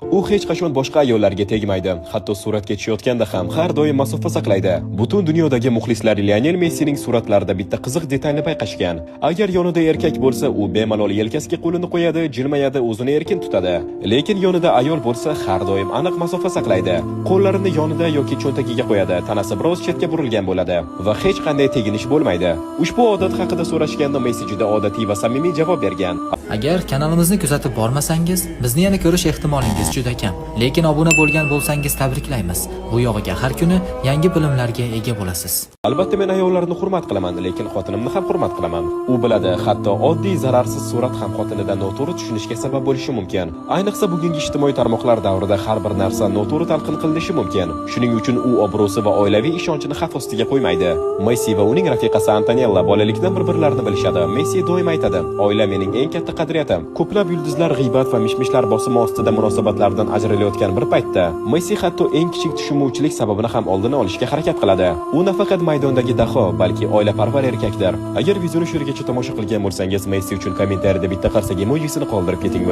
U hech qachon boshqa ayollarga tegmaydi. Hatto suratga tushayotganda ham har doim masofa saqlaydi. Butun dunyodagi muxlislar Lionel Messining suratlarida bitta qiziq detalni payqashgan. Agar yonida erkak bo'lsa, u bemalol yelkasiga qo'lini qo'yadi, jilmayadi, o'zini erkin tutadi. Lekin yonida ayol bo'lsa, har doim aniq masofa saqlaydi. Qo'llarini yonida yoki cho'ntagiga qo'yadi, tanasi biroz chetga burilgan bo'ladi va hech qanday teginish bo'lmaydi. Ushbu odat haqida so'rashganda Messi juda odatiy va samimiy javob bergan. Agar kanalimizni kuzatib bormasangiz, bizni yana ko'rish ehtimolingiz juda kam. Lekin obuna bo'lgan bo'lsangiz, tabriklaymiz. Bu yog'iga har kuni yangi bilimlarga ega bo'lasiz. Albatta, men ayollarni hurmat qilaman, lekin xotinimni ham hurmat qilaman. U biladi, hatto oddiy zararsiz surat ham xotinida noto'g'ri tushunishga sabab bo'lishi mumkin. Ayniqsa bugungi ijtimoiy tarmoqlar davrida har bir narsa noto'g'ri talqin qilinishi mumkin. Shuning uchun u obro'si va oilaviy ishonchini xavf ostiga qo'ymaydi. Messi va uning rafiqasi Antonella bolalikdan bir-birlarini bilishadi. Messi doim aytadi: "Oila mening eng katta qadriyatim." Ko'plab yulduzlar g'iybat va mishmishlar bosimi ostida munosabatlardan ajralayotgan bir paytda, Messi hatto eng kichik tushunmovchilik sababini ham oldini olishga harakat qiladi. U nafaqat maydondagi daho, balki oilaparvar erkakdir. Agar videoni shu yergacha tomosha qilgan bo'lsangiz, Messi uchun kommentariyada bitta qarsak emojisini qoldirib keting.